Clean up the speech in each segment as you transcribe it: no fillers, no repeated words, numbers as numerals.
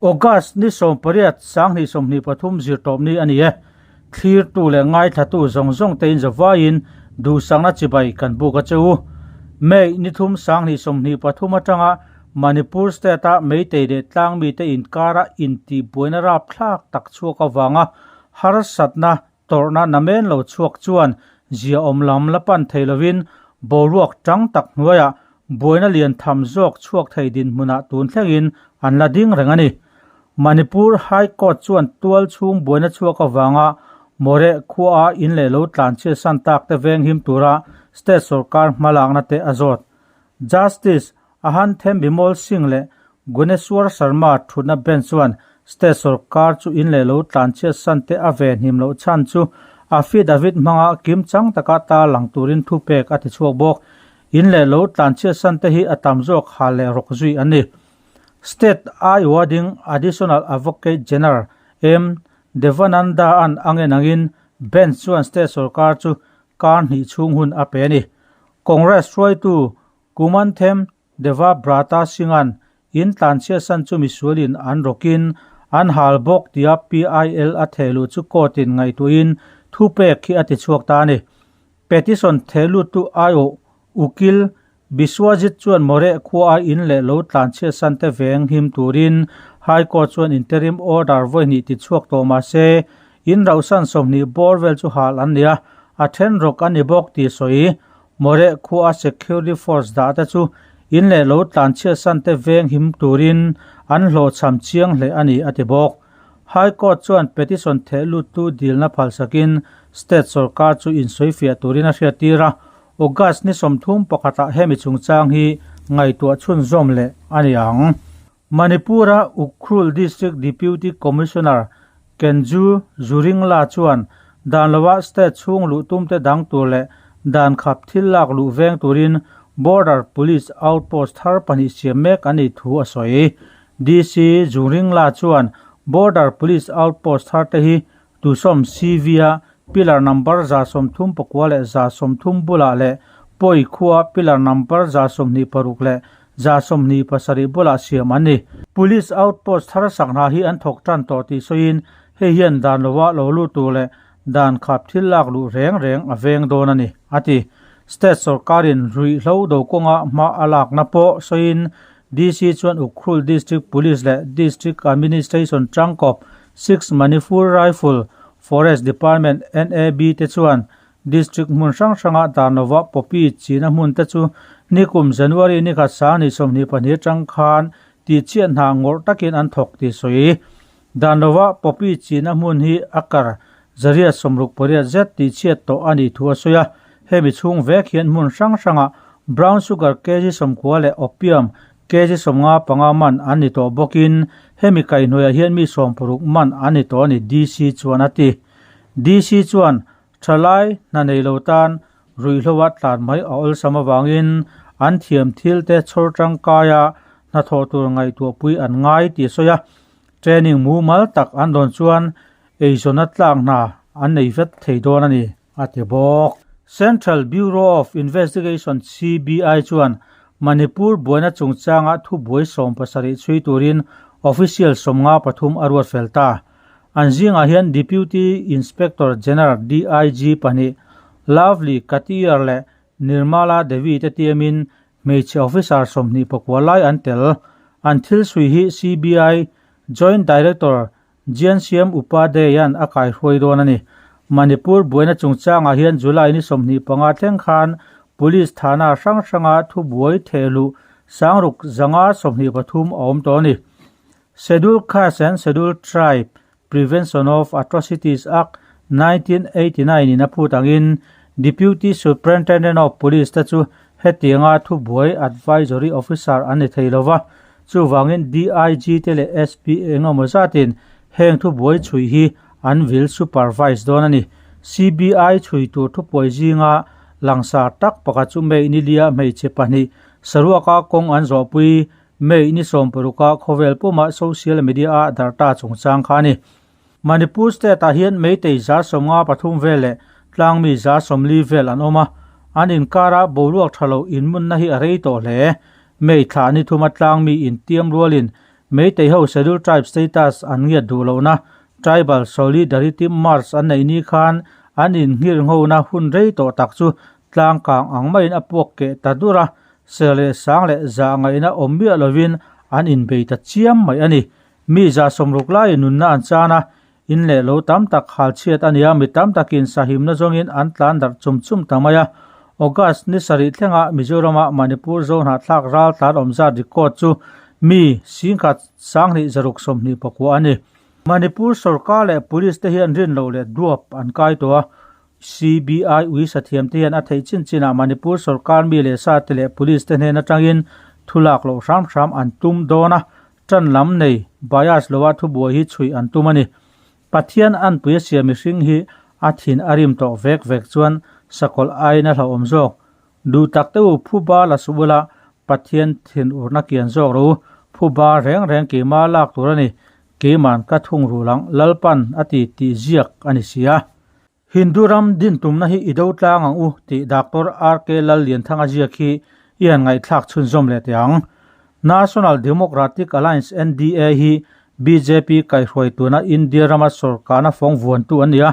August ni 18 2023 zirtawpni a ni e. Thlirtu leh ngaithlatu zawng zawng te in zavaiin duhsakna chibai kan buk a che u. May ni thum 2023 atanga Manipur state a Meitei leh tlangmite inkara intihbuaina rapthlak tak chhuak avanga harsatna tawrhna namen lo chhuak chuan ziaawm lam la pan thei lovin boruak tang tak hnuaiah buaina lian tham zawk chhuak thei dinhmunah tun thlengin an la ding reng a ni. Manipur High Court chuan tual chhung buaina chhuak avanga Moreh khuaa in leh lo tlanchhiat san tak te venghim tura state sorkar hmalakna te a zawt. Justice Ahanthem Bimol Singh leh Guneshwar Sharma thutna bench chuan state sorkar chu in leh lo tlanchhiat san te a ve hnim loh chhan chu affidavit hmanga kim chang taka tarlang turin thupek a ti chhuak bawk. In leh lo tlanchhiat san te hi a tam zawk hal leh rawk zui an ni. State aiawha ding Additional Advocate General M. Devananda-a'n a ngen angin bench chuan state sorkar chu kar hnih chhung hun a pe a ni. Congress hruaitu Kumanthem Devabrata Singh-a'n in tlanchhiat san chu misualin an rawkin an hal bawk tia PIL a thehluh chu court-in ngaihtuahin thupek hi a ti chhuak ta a ni. Petition thehluttu aiawh Ukil Biswajit chuan Moreh khuaa in leh lo tlanchhiat san te veng him turin High Court chuan interim order vawi hnih ti chhuak tawh mah se in rauhsan 20 bawr vel chu hal an ni a, a then rawk a ni bawk tih sawi. Moreh khuaa security force dah te chu in leh lo tlanchhiat san te veng him turin an hlawhchham chiang hle a ni a ti bawk. High Court chuan petition theh luttu dilna phalsakin state sorkar chu insawifiah turin a hriattir a, August ni 31 ah hemi chungchang hi ngaihtuah chhunzawm leh a ni ang. Manipur-a Ukhrul District Deputy Commissioner Kenju Zuringla chuan dan lova state chhung luh tumte dang tur leh dan khap thil lak luh veng turin Border Police Outpost thar pahnih siam mek a nih thu a sawi. DC Zuringla chuan Border Police Outpost thar te hi Tusawm CV-a pillar number 39 leh 30 bulah leh Pawi khua pillar number 26 leh 27 bulah siam an ni. Police outpost thar sak hna hi an thawk tan tawh tih sawiin hei hian dan lova lo lut tur leh dan khap thil lak luh reng reng a veng dawn a ni, a ti. State sorkarin ruihhlo do kawnga hma a lakna pawh sawiin DC chuan Ukhrul District Police leh District Administration tangkawp Six Manipur Rifle, Forest Department, NAB te chuan District hmun hrang hranga dan lova poppy china hmun te chu nikum January ni khat 2022 atang khan tihchhiat hna ngawrh takin an thawk tih sawi. Dan lova poppy china hmun hi a kar 168 zet tihchhiat tawh a nih thu a sawi a. Hemi chhung vek hian hmun hrang hranga brown sugar kg 90 leh opium kg 55 man an ni tawh bawkin hemi kaihhnuaiah hian mi 60 man an ni tawh a ni, DC chuan a ti. DC chuan thalai hna nei lo tan ruihhloa tlan mai a awlsam avangin an thiam thil te chhawr tangkaia hnathawh tur ngaihtuahpui an ngai tih a sawi a. Training mumal tak an dawn chuan eizawnna tlak hna an nei vet thei dawn a ni, a ti bawk. Central Bureau of Investigation, CBI, chuan Manipur buaina chungchanga thubuai 17 chhui turin official 53 a ruat fel ta. An zingah hian Deputy Inspector General, DIG, pahnih Lovely Katiyar leh Nirmala Devi te tiamin hmeichhe officer 29 lai an tel. An thil sui hi CBI Joint Director Gyansyam Upadhyay-a'n a kaihruai dawn a ni. Manipur buaina chungchangah hian July ni 25 thleng khan Police thana hrang hranga thubuai thehluh 6,523 a awm tawh a ni. Scheduled Caste and Scheduled Tribe Prevention of Atrocities Act 1989 in a phut angin Deputy Superintendent of Police te chu hetianga thubuai Advisory Officer an ni thei lova, chuvangin DIG te leh SP engemaw zatin heng thubuai chhui hi an vil supervise dawn a ni. CBI chhui tur thupuai zinga langsar tak pakhat chu May ni lia hmeichhe pahnih saruaka kawng an zawhpui May ni 60 khawvel puma social media a darta chungchang kha a ni. Manipur state ah hian Meitei 53 vel leh tlangmi 40 vel an awm a, an inkara boruak tha lo inmunna hi a rei tawh hle. May thla ni thuma tlangmi intiam rualin Meitei ho Schedule Tribe status an ngiat duh lohna Tribal Solidarity March an neih ni khan an innghirnghona hun rei tawh tak chu tlangkang ang maiin a puak keh ta dur a, ser leh sang leh zah ngaihna awm miah lovin an inbei ta chiam mai a ni. Mi 160 laiin nunna an chan a, in leh lo tam tak hal chhiat a ni a, mi tam takin sahimna zawngin an tlan darh chum chum ta mai a. August ni sarih thlenga Mizorama Manipur Zohnahthlak ral tlan awm zat record chu mi singkhat sanghnih zaruk 24 a ni. Manipur sorkar leh police te hian rin loh leh duap an kai tawh a, CBI ui sathiam te hian a theih chin chinah Manipur sorkar mi leh sa te leh police te hnen atangin thu lak loh hram hram an tum dawn a, tan lam nei bias loa thubuai hi chhui an tum a ni. Pathian anpui a sia mihring hi a thin a rim tawh vek vek chuan sakawlh aiin a hlauhawm zawk. Duh tak te u phuba la suh ula Pathian thin urna kian zawk ro u, phuba reng reng keima lak tur a ni, keiman ka thung rul ang Lalpan a ti tih ziak a ni si a. Hindu ram din tumna hi i do tlang ang u tih Doctor RK Lallianthanga ziak hi i han ngaihthlak chhunzawm leh teh ang. National Democratic Alliance, NDA, hi bjp kaihhruai tuna India rama sawrkarna fawng vuantu an ni a,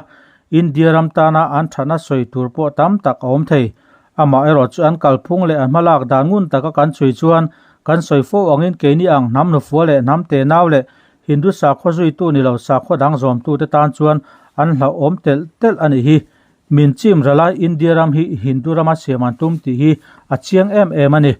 India ram tana an thatna sawi tur pawh tam tak a awm thei. Amaherawh chu an kalphung leh an hmalak dan ngun taka kan chhui chuan kan sawi fo angin keini ang hnam nufua leh hnam tenau leh Hindu sakhaw zuitu ni lo sakhaw dang zawmtute tan chuan an hlauhawm telh telh a nih hi. Min chim ral a, India ram hi Hindu rama siam an tum tih hi a chiang em em a ni.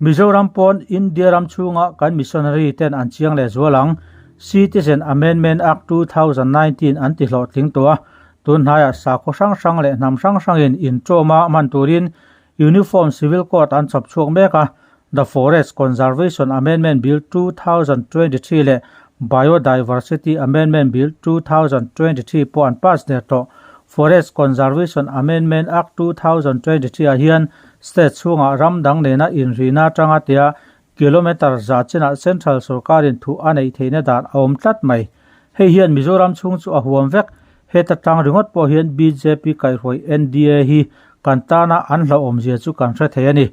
Mizoram pawn India ram chhunga kan missionary ten an chiang leh zual ang. Citizen Amendment Act 2019 an ti hlawhtling tawh a, tun hnaiah sakhaw hrang hrang leh hnam hrang hrangin inṭawma hman turin Uniform Civil Code an chhawp chhuak mek a, The Forest Conservation Amendment Bill 2023 leh Biodiversity Amendment Bill 2023 pawh an pass der tawh. Forest Conservation Amendment Act 2023 ah hian state chhungah ram dang nena inrihna atanga tia kilometre za chinah central sorkarin thuh a neih theihna dan a awm tlat mai. Hei hian Mizoram chhung chu a huam vek. Heta tang ringawt pawh hian bjp kaihhruai NDA hi kan tana an hlauhawmzia chu kan hre thei a ni.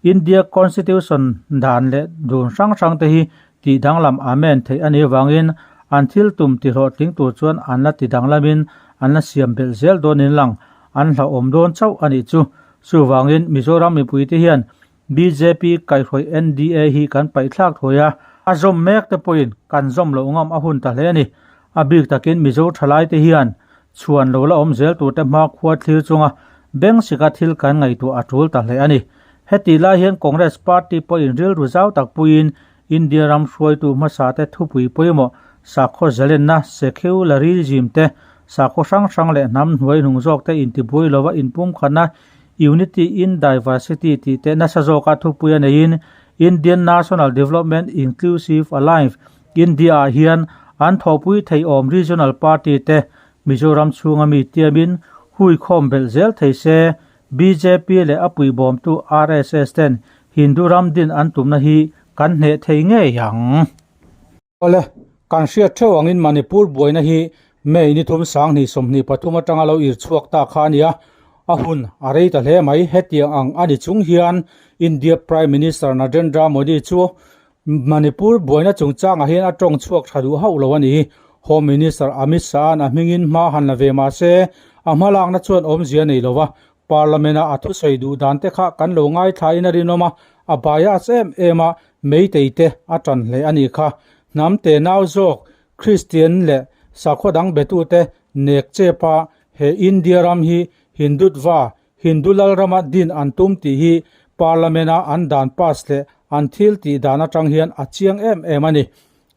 India Constitution dan leh dun hrang hrang te hi tih danglam amen theih a nih avangin an thil tum tihlawhtling tur chuan an la ti danglamin an la siam belh zel dawnin lang an hlauhawm dawn chauh a nih chu. Chuvangin Mizoram mipuite hian bjp kaihhruai NDA hi kan paihthlak thuai a, a zawm mek te pawhin kan zawm loh ngam a hun ta hle a ni. A bik takin Mizo thalaite hian chhuan lo la awm zel turte hma khua thlir chunga beng sika thil kan ngaihtuah a tul ta hle a ni. Hetih lai hian Congress party pawhin rilru zau tak puiin India ram hruaitu hmasate thupui pawimawh sakhaw zalenna, secularism, te, sakhaw hrang hrang leh hnam hnuai hnung zawkte intibuai lova inpumkhatna, unity in diversity, tih te nasa zawka thupui a neiin Indian National Development Inclusive Alliance, India-ah hian an thawhpui thei awm regional party te Mizoram chhunga mi tiamin hui khawm belh zel thei se, bjp leh a puibawmtu RSS ten Hindu ram din an tumna hi kan hneh thei ngei ang. Awle, kan hriat theuh angin Manipur buaina hi May ni thum 2023 atanga lo ir chhuak ta kha a ni a, a hun a rei ta hle mai. Hetiang ang a ni chung hian India Prime Minister Narendra Modi chu Manipur buaina chungchangah hian a tawng chhuak tha duh hauh lo a ni. Home Minister Amit Shah-a'n a hmingin hma han la ve mah se, a hmalakna chuan awmzia nei lo va, Parliament-a a thusawi duh dan te kha kan lo ngaithlain a rinawm a, a bias em em a, Meitei te a tan hle a nih kha. Hnam te nau zawk, Kristian leh sakhaw dang betute nek chep a, he India ram hi Hindutva Hindu lalrama din an tum tih hi Parliament-a an dan pass leh an thil tih dan atang hian a chiang em em a ni.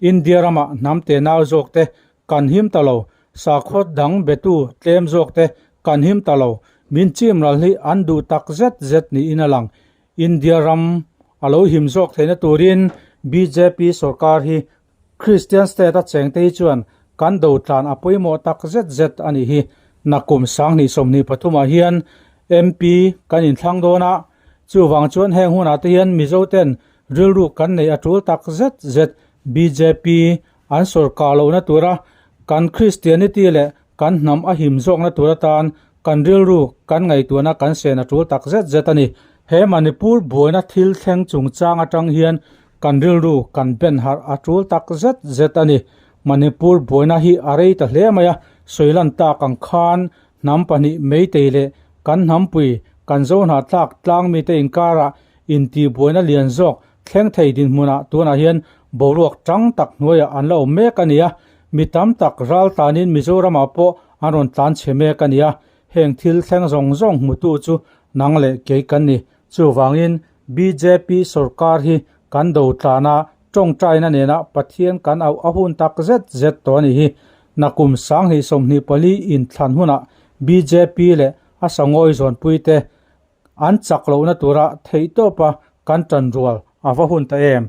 India rama hnam tenau zawkte kan him ta lo, sakhaw dang betu tlem zawkte kan him ta lo, min chim ral hi an duh tak zet zet niin a lang. India ram a lo him zawk theihna turin bjp sorkar hi Kristian state a chengte hi chuan kan do tlan a pawimawh tak zet zet a nih hi. Nakum 2023 ah hian MP kan inthlang dawn a, chuvang chuan heng hunah te hian Mizo ten rilru kan neih a tul tak zet zet. Bjp an sawrkar lohna tura kan Christianity leh kan hnam a him zawkna tur atan kan rilru kan ngaihtuahna kan sen a tul tak zet zet a ni. He Manipur buaina thil thleng chungchang atang hian. Kan rilru kan ben harh a tul tak zet zet a ni. Manipur buaina hi a rei ta hle mai a, sawilan tak ang khan hnam pahnih Meitei leh kan hnampui kan Zohnahthlak tlang mite inkarah intihbuaina lian zawk thleng thei dinhmunah tunah hian boruak tang tak hnuaiah an la awm mek a ni a, mi tam tak ral tanin Mizoramah pawh an rawn tlan chhe mek a ni a, heng thil thleng zawng zawng hmutu chu nang leh kei kan ni. Chuvangin bjp sorkar hi kan do tlana tawngtaina nena Pathian kan auh a hun tak zet zet tawh a ni hi. Nakum 2024 inthlan hunah bjp leh a sangawi zawnpuite an chak lohna tura theihtawpa kan tanrual a va hun ta em?